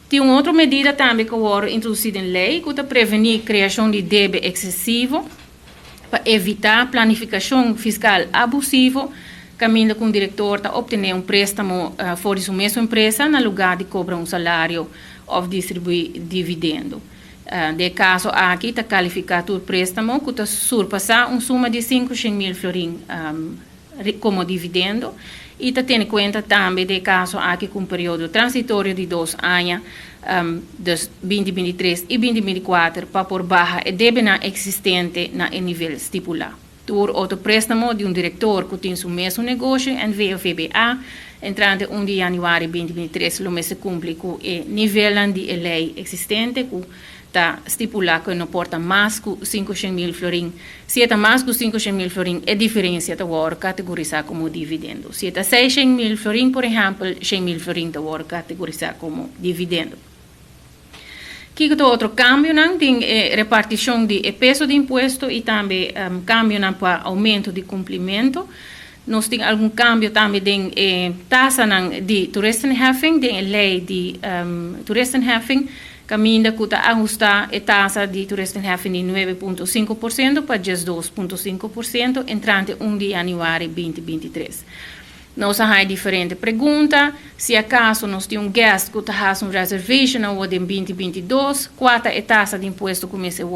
Tin un otro medida tambe ku a wòrdu introdusí den lei ku ta prevení kreashon di debe eksesivo pa evitá planifikashon fiskal abusivo kaminda ku un direktor ta optené un préstamo for di su mesun empresa na lugá di kobra un salario òf distribuí dividendo. Den e kaso aki ta kalifiká tur préstamo ku ta surpasá un suma di 500.000 florin komo dividendo i ta tene kuenta tambe den e kaso aki ku un periodo transitorio di 2 aña, dus 2023 i 2024, pa por baha e debenan eksistente na e nivel stipulá. Tur otro préstamo di un direktor ku tin su mesun negoshi, NV òf VBA, entrante 1 di yanüari 2023 lo mester kumpli ku e nivelnan di e lei eksistente ku ta stipulá ku no por ta mas ku 500.000 florin. Si e ta mas ku 500.000 florin, e diferensia ta wòrdu kategorisá komo dividendo. Si e ta 600.000 florin, por ehèmpel, 100.000 florin ta wòrdu kategorisá komo dividendo. Kiko ta otro kambionan? Tin repartishon di peso di impuesto i tambe kambionan pa oumento di kumplimentu. Nos tin algun kambio tambe den tasanan di toeristenheffing, den lei di toeristenheffing, kaminda ku ta ahustá e tasa di toeristenheffing di 9,5% pa 12,5% entrante 1 di yanüari 2023. Nos a haña diferente pregunta. Si akaso nos tin un guest ku ta hasi un reservation den 2022, kua ta e tasa di impuesto ku mester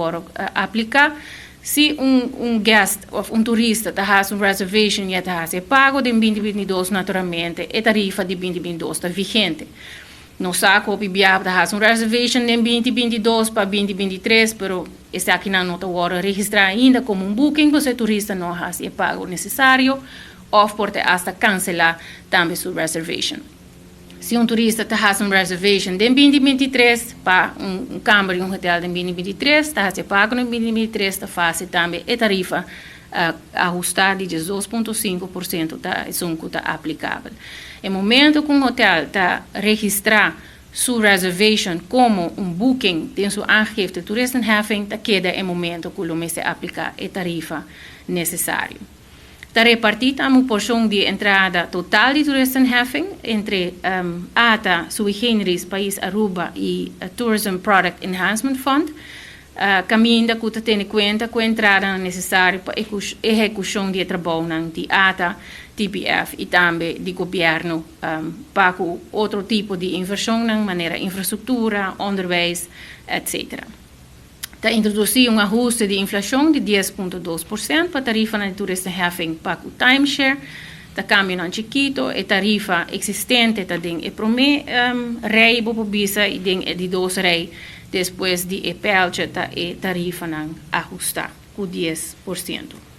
apliká? Si un guest òf un turista ta hasi un reservation i ta hasi pago den 2022, naturalmente, e tarifa di 2022 ta vigente. Nos sa ku biaha ta hasi un reservation den 2022 pa 2023, pero esaki no ta registrá ainda komo un booking, pasobra e turista no a hasi e pago nesesario òf por hasta kanselá tambe su reservation. Si un turista ta hasi un reservation den 2023 pa un kamber di un hotel den 2023, ta hasi pago den 2023, ta fásil tambe e tarifa ahustá di 2,5% ta esun ku ta aplikabel. E momento ku un hotel ta registrá su reservation komo un booking den su aangifte toeristenheffing, ta keda e momento ku lo mester apliká e tarifa nesesario. Ta repartí un porshon di entrada total di toeristenheffing entre ATA, Sui Generis, Pais Aruba i Tourism Product Enhancement Fund, kaminda ku ta tene kuenta ku entrada nesesario pa ehekushon di trabou di ATA, TPF i tambe di gobièrnu pa otro tipo di invershon, manera infrastruktura, onderwijs, etc. Ta introdusí un ahuste di inflashon di 10,2% pa tarifa di toeristenheffing pa timeshare. Ta kambionan chikitu, e tarifa eksistente ta den e promé rei bo bisa i den e di dos rei despues di e pijltje ta e tarifanan ahustá ku 10%.